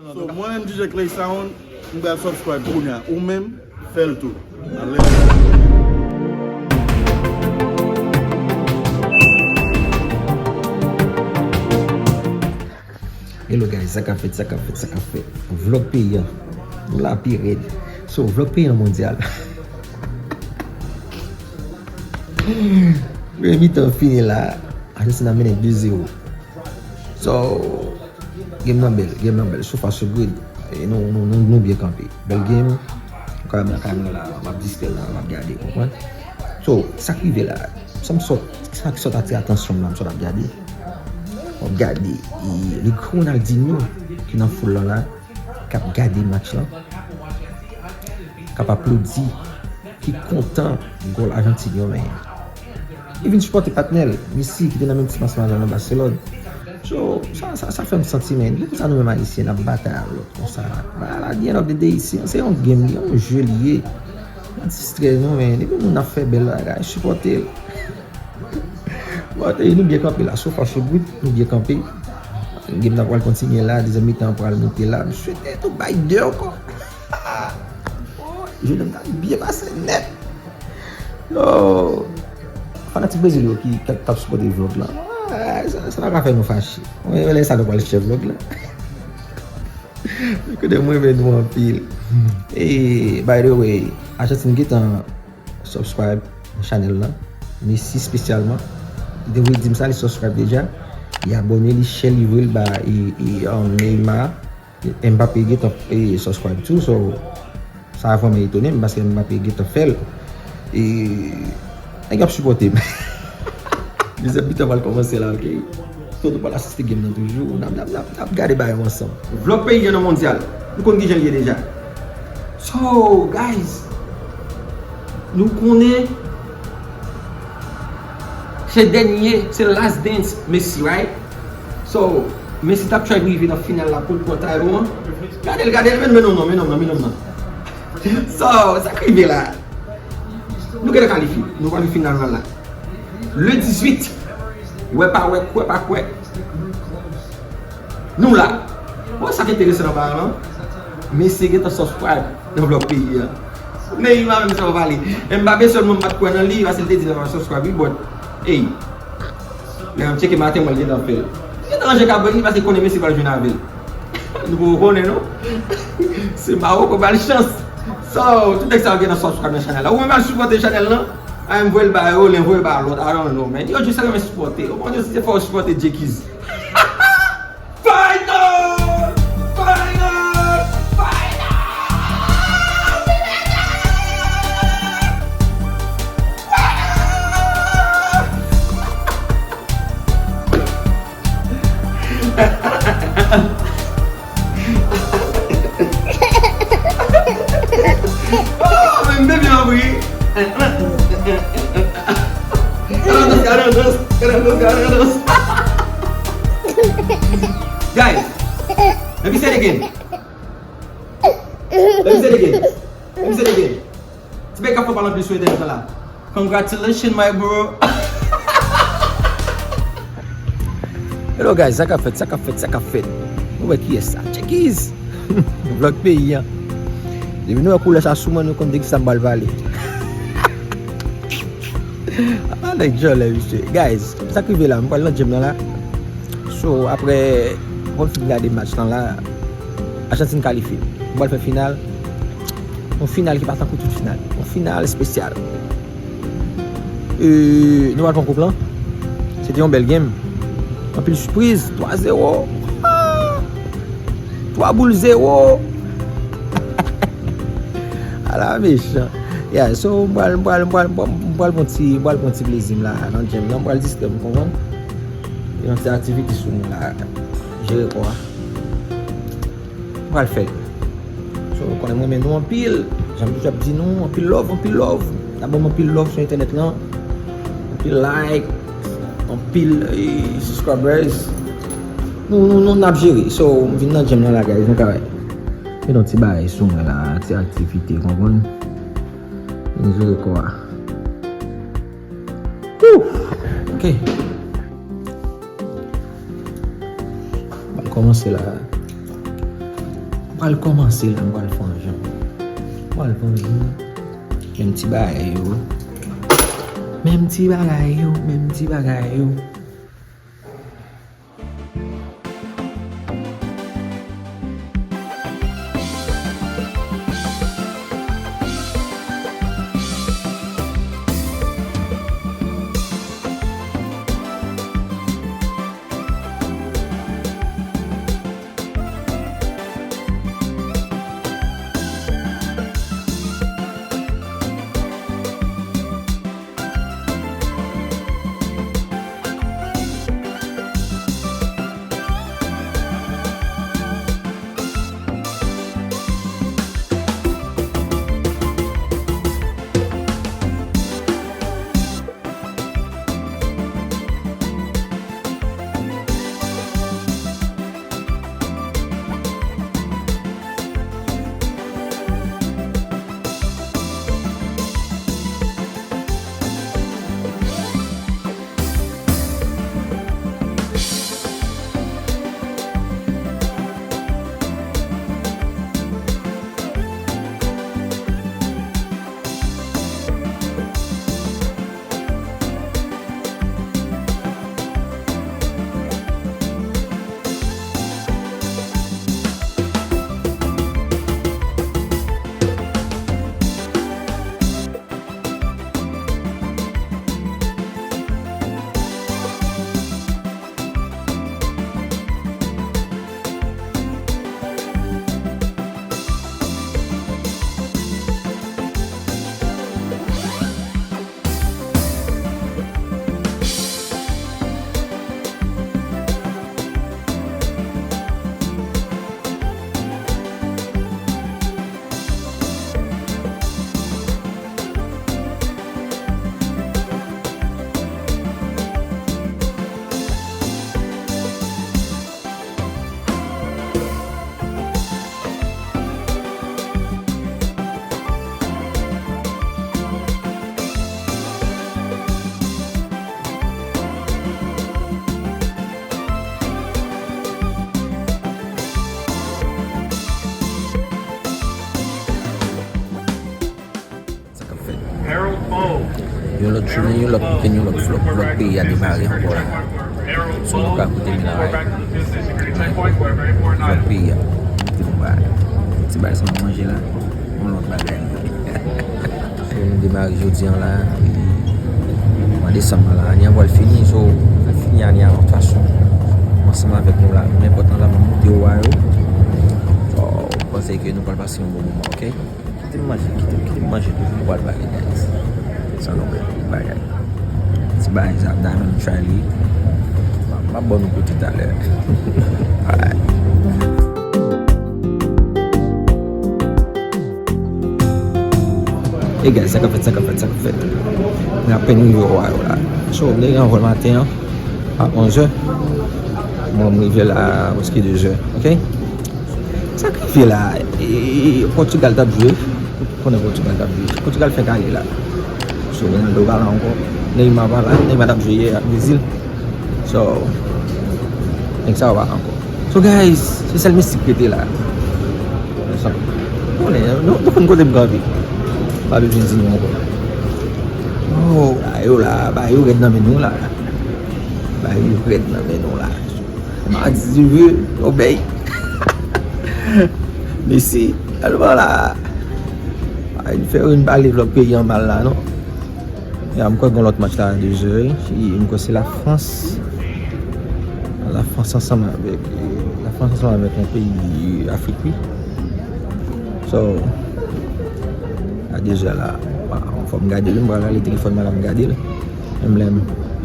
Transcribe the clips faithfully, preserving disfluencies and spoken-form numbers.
So, mwen menm D J Clay Sound, m pral subscribe kounye a. Ou menm, fè l tou. Alè. Hello guys, sa k ap fèt, sa k ap fèt, sa k ap fèt. Vlog peyi an. Nou la pi rèd. So, vlog peyi an mondyal. Premye mitan fini la. Arjantin ap mennen de zewo. So, game nan bèl, game nan bèl. So far so good. E nou, nou, nou, nou byen kanpe. Bèl game. Kòm nan kay mwen la, m ap distrè la, m ap gade, konprann? So, sa k rive la, sa m sòt, sa k sòt atire atansyon m la, m sòt ap gade. M ap gade, e, le gran Ronaldinho ki nan foul lan la, k ap gade match lan, k ap aplodi, ki kontan gòl Ajantin yo, men li vin sipòte patnè l, Messi, ki te nan menm ti mas la nan Barcelone. So, sa, sa, sa fè m santi, men, gen konsa nou menm Ayisyen, n ap batay ak lòt konsa. But at the end of the day, se, se yon game, li, yon jeu li ye. N ap distrè nou, men, depi moun ap fè bèl bagay, sipòte l. Bon, e nou byen kanpe la, so far so good, nou byen kanpe. Game nan pral kontinye la, dezyèm mitan an pral moute la. M swete tou bay de ankò. Jodi a m ta byen pase nèt. Yo, fanatik Brezil yo ki, k ap, k ap sipòte vlog la. Ah, sa, sa pa ka fè nou fache. Mwen, lè sa nou pral share vlog la. Kote mwen renmen nou anpil. E, by the way, Ajantin gentan subscribe nan chanèl la. Messi espesyalman. Li te voye di m sa, li subscribe deja. Li abòne, li share, li voye l ba, e, e, um, Neymar. Mbappé gentan, e, subscribe tou, so, sa vrèman etone m, paske Mbappé gentan fè l. E, nèg ap sipòte m. Dezyèm mitan pral kòmanse la, ok? So, nou pral asiste game nan toujou. N ap, n ap, n ap, n ap gade bagay yo ansanm. Vlog peyi an nan mondyal. Nou konn kijan l ye deja. So, guys, nou konnen se dènye, se last dance Messi, right? So, Messi t ap try pou rive nan final la pou l pran title an. Gade l, gade l, men, men nonm nan, men nonm nan, men nonm nan. So, sa k rive la? Nou gentan kalifye. Nou pral jwe final la la. Le dizuit. Wè pa wè, kwè pa kwè. Nou la. Bon, sa k enteresan nan bagay lan, Messi gentan subscribe nan vlog peyi a. Neymar menm sa w pale. Mbappé sèlman m pa t kwè nan li, paske l te di l ap subscribe, wi, but, ey, lè m tcheke maten, mwen, l gentan fè l. Li gentan ranje kabrit li, paske l konnen Messi pral jwenn avè l. Nou poko konnen, non? Se Mawoko ba l chans. So, tout nèg sa yo gentan subscribe nan chanèl la. Ou menm al sipòte chanèl lan? A, m voye l ba yo, lè m voye l ba lòt. I don't know, man. Yo jis renmen sipòte. Ou konn yo se fò w sipòte Jekiz. Final! Final! Final! Oh, men m bebe an wi. Carlos, Carlos, Carlos, Carlos. Guys, let me say it again. Let me say it again. Let me say it again. Ti bagay k ap fè pale anpil sou entènèt la. Congratulations, my bro. Hello guys, sa k ap fèt, sa k ap fèt, sa k ap fèt. Nou wè kiyès sa? Chekiz! Vlog peyi an. Depi nou wè koulè sa sou mwen, nou konn de kisa m pral pale. Ah, nèg djòlè, misye. Guys, sa k rive la, m pral nan game nan la. So, apre, mwen fin gade match lan la, Ajantin kalifye. M pral fè final. Yon final ki pa tankou tout final. Yon final espesyal. E, nou pral pran koup lan. Se te yon bèl game. Anpil sipriz. Twa zewo. Ah! Twa boul zewo. Ala mechan. Yeah, so, m pral, m pral, m pral, m pral, m pral pran ti, m pral pran ti plezi m la, nan game nan, m pral distrè m, konprann? Yon ti aktivite sou mwen la. Jere kò a. M pral fè l. So, nou konnen m renmen nou anpil. Jan m toujou ap di nou, anpil love, anpil love. N ap ban m anpil love sou entènèt lan. Anpil like, anpil, eh, subscribers. Nou, nou, nou, n ap jere. So, m vin nan game nan la, guys. Nou ka wè. Gen yon ti bagay sou mwen la, ti aktivite, konprann? M jere kò a. Woo! Ok. Ban kòmanse la. Pral kòmanse la, m pral fè yon jan. M pral fè yon jan. Menm ti bagay yo. Menm ti bagay yo, menm ti bagay yo. Sa k ap fèt? Yon lòt jounen, yon lòt weekend, yon lòt vlòg. Vlòg peyi a demare ankò la. So, nou ka koute m la, right? Vlòg peyi a. Koute nou bay. Ti bay sa m manje la. Yon lòt bagay. So, nou demare jodi an la. Mwa desanm nan la, ane an pral fini. So, fini ane a yon fason. Ansanm avèk nou la. Nenpòt nan la, m ap monte ou a yo. So, m panse ke nou pral pase yon bon moman, ok? Kite m manje, kite m, kite m manje tou. M pral pale, guys. San nou bèl bagay. Ti bagay sa, Diamond Charlie. M ap, m ap ban nou kote talè. Alright. Hey guys, sa k ap fèt, sa k ap fèt, sa k ap fèt? Mwen apèn rive Ohio la. So, m te gen yon vòl maten an a onz è. Bon, m rive la prèske de zè, ok? Sa k rive la, e, Pòtigal t ap jwe. Ou konnen Pòtigal t ap jwe. Pòtigal fenk ale la. So, Ronaldo pa la ankò. Neymar pa la. Neymar t ap jwe yè ak Brezil. So, nèg sa yo pa la ankò. So, guys, se sèl mistik ki rete la. Sa, konnen, nou, nou konn kote m kanpe. Pa bezwen di nou ankò. Oh, la, yo la, ba yo rèd nan men nou la. Ba yo rèd nan men nou la. Madi, Dieu veut, obey. Messi, tèlman la. Ay, fè yon pale vlòg peyi an mal la, non? Ya, m kwè gen lòt match la a de zè, wi. M kwè se Lafrans. Lafrans ansanm avèk, Lafrans ansanm avèk yon peyi Afrik, wi. So, a de zè la, fò m gade l, m pral rale telefòn mwen la, m gade l. Menm lè m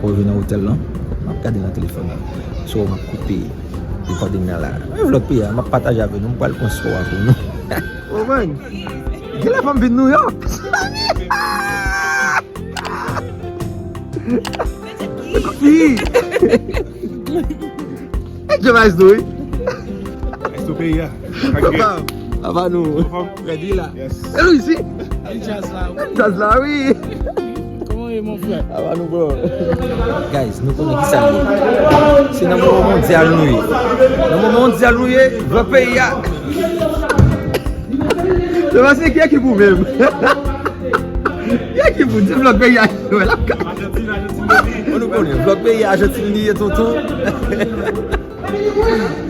revin nan otèl lan, m ap gade nan telefòn nan. So, m ap koupe recording nan la. Mwen vlòg peyi a, m ap pataje avè nou, m pral pran spò a pou nou. Oh man, genlè fò m vin New York. Fi. E Joe Maestro, wi. Maestro peyi a. Papa, papa nou. Redi la. Yes. E nou isi. Li jazz la, wi. Jazz la, wi. Kòman w ye, mon frè? Papa nou, bro. Guys, nou konnen ki sa l ye. Se nan moman mondyal nou ye. Nan moman mondyal nou ye, vlòg peyi a. Sebastian, ki ekip ou menm? Ki ekip ou? Di vlòg peyi a, wè, l ap ka. Bon, nou konnen, vlòg peyi a, Ajantin li ye, tonton.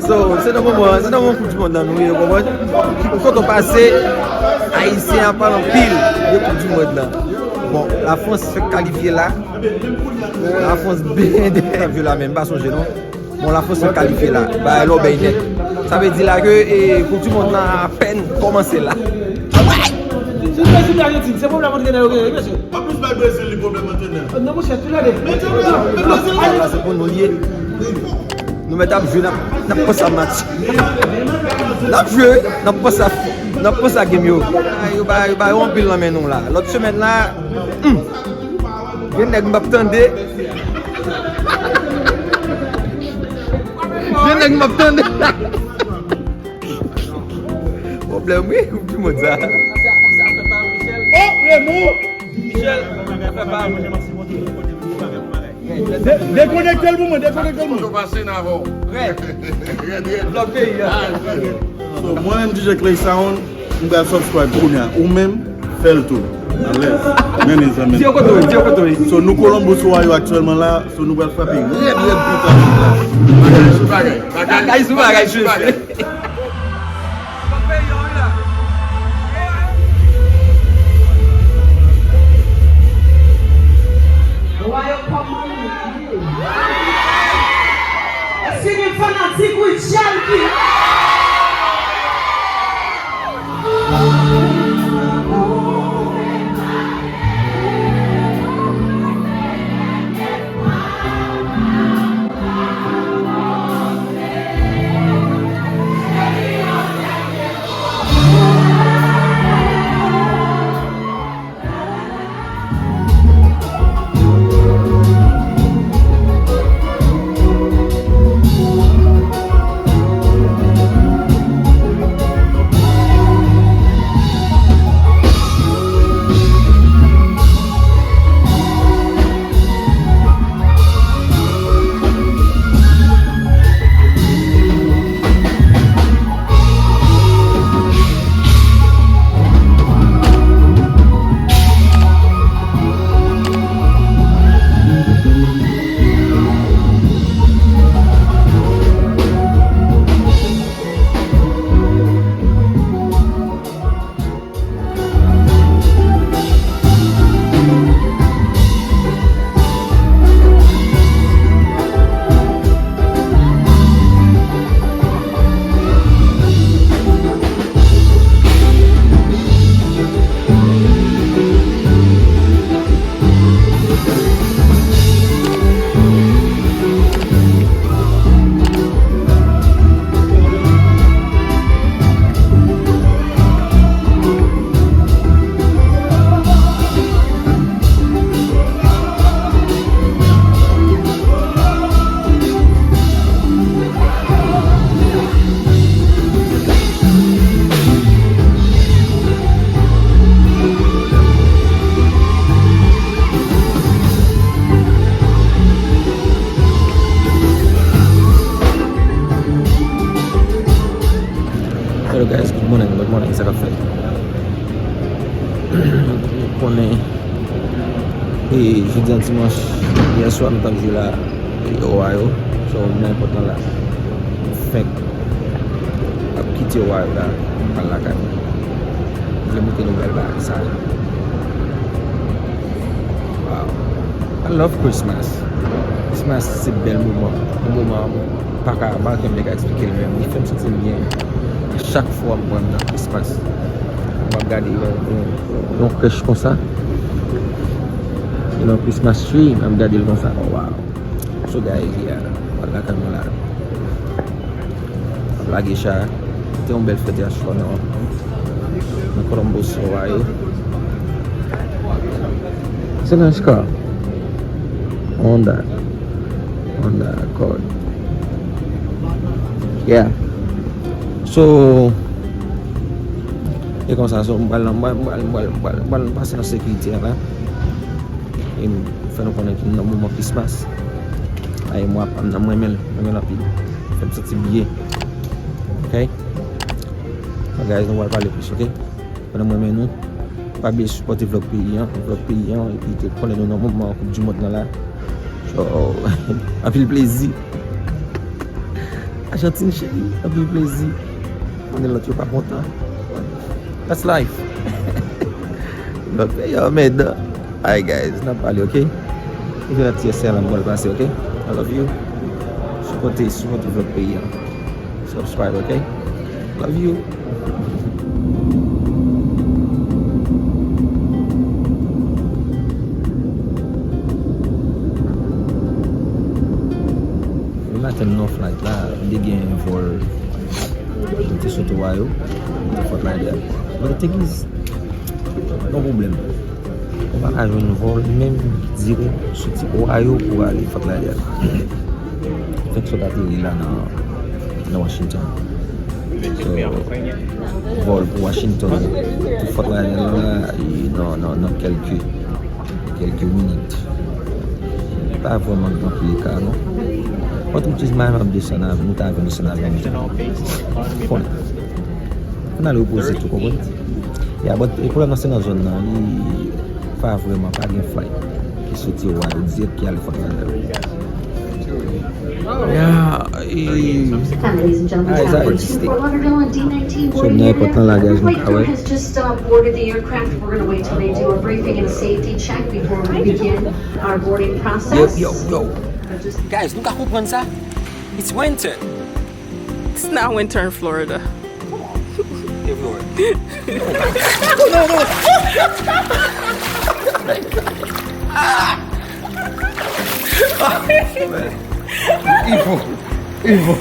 So, se nan moman, se nan moman Koup di Mond lan nou ye, ou konprann? Kote w pase, Ayisyen ap pale anpil de Koup di Mond lan. Bon, Lafrans fèk kalifye la. Lafrans byen de. N ap jwe la menm, pa sonje non. Bon, Lafrans fèk kalifye la. Bagay lòbèy nèt. Sa vle di la ke, e, Koup di Mond lan apèn kòmanse la. Silvouplè, silvouplè, Ajantin, se pwoblèm antrenè yo genyen, wi, mesye. An plis, bay Brezil li pwoblèm antrenè. Non, monchè, tou lade. Men, men, men, men, men, men, se pou nou l ye. Nou mèt ap jwe, n ap, n ap panse a match. N ap jwe, n ap panse a, n ap panse a game yo. Yo ba, yo ba yo anpil nan men nou la. Lòt semèn la, hmm. Gen nèg m ap tande. Gen nèg m ap tande. Pwoblèm, wi, Koup di Mond sa. Oh, Raymond! Michel, fè pa. De-, dekonekte l pou mwen, dekonekte l pou mwen. Kote w pase n avè w. Rèd. Rèd, rèd. Blòk peyi a. So, mwen menm D J Clay Sound, m pral subscribe kounye a. Ou menm, fè l tou. Alèz. Men mezanmi. Di yo kote w ye, di yo kote w ye. So, nou Columbus, Ohio aktyèlman la. So, nou pral frape rèd, rèd pou ta la. Bagay sou bagay. Bagay sou bagay, sou bagay. Èske gen fanatik Rutshelle ki la? Hello guys, good morning, good morning, sa k ap fèt? Konnen, e, jodi a dimanch, yè swa nou t ap jwe la, e, Ohio, so, m nan èpòt lan la, m fenk ap kite Ohio la, m pral lakay mwen. M vle montre nou bèl bagay sa. Wow. I love Christmas. Christmas se bèl moman. Yon moman m pa ka, m pa janm ka eksplike l menm. Li fè m santi m byen. Chak fwa m wè m nan Christmas, m ap gade yon, yon, yon krèch konsa. Yon Christmas tree, m ap gade l konsa. Oh, wow. So guys, yeah, m pral lakay mwen la. Ap lage cha. Te yon bèl fèt yè swa nan, nan Columbus, Ohio. Se nice car. Honda. Honda Accord. Yeah. So, e konsa, so, m pral nan, m pral, m pral, m pral, m pral, m pral pase nan sekirite a la. E m fè nou konnen ke m nan moman Christmas. Ay, mwen ap, m nan, mwen renmen l, mwen renmen l anpil. Fè m santi byen. Ok? So, guys, nou pral pale plis, ok? Mwen renmen nou. Pa bliye sipòte vlòg peyi an, vlòg peyi an, epi te konnen nou nan moman Koup di Mond nan la. So, anpil plezi. Ajantin cheri, anpil plezi. Konnen lòt yo pa kontan. That's life. Vlòg peyi an, men. Alright, guys, n ap pale, ok? Even a T S L, I'm gonna pass it, ok? I love you. Sipòte, sipòte vlòg peyi an. Subscribe, ok? Love you. Mwen atann nan flight la, m te gen vòl. M te sot Ohio, m te Fort Lauderdale. But the thing is, yon pwoblèm. Ou pa ka jwenn vòl menm dirèk soti Ohio pou ale Fort Lauderdale. Fèk sot ateri la nan, nan Washington. So, vòl pou Washington, pou Fort Lauderdale la, e nan, nan, nan kèlke, kèlke minit. Pa vrèman gen anpil eka, non. But which is my, m ap desann avyon, nou ta vin desann avyon. Konnen. Ann al repoze tou, konprann? Ya, but, e, pwoblèm nan se nan zòn nan, li pa vrèman, pa gen flight ki soti Ohio dirèk ki ale Fort Lauderdale. Ya, e, ah, e sa egziste. So, nan èpòt lan la, guys, nou ka wè. Yo, yo, yo. Guys, nou ka konprann sa? It's winter. It's not winter in Florida. Come on. Hey, Florida. No, no, no. Evil. Evil.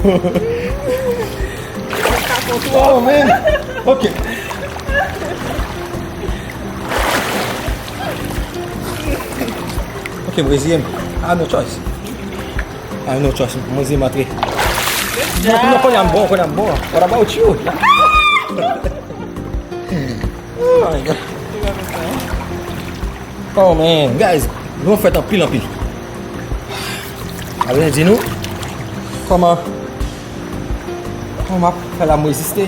Oh, man. Ok. Ok, m reziye m. I have no choice. I have no choice. Mwen se m antre. Non, non, kounye a m bon, kounye a m bon. What about you? Oh my God. Oh man, guys, nou fèt anpil, anpil. Alò, di nou, kòman, kòman m ap fè la m reziste?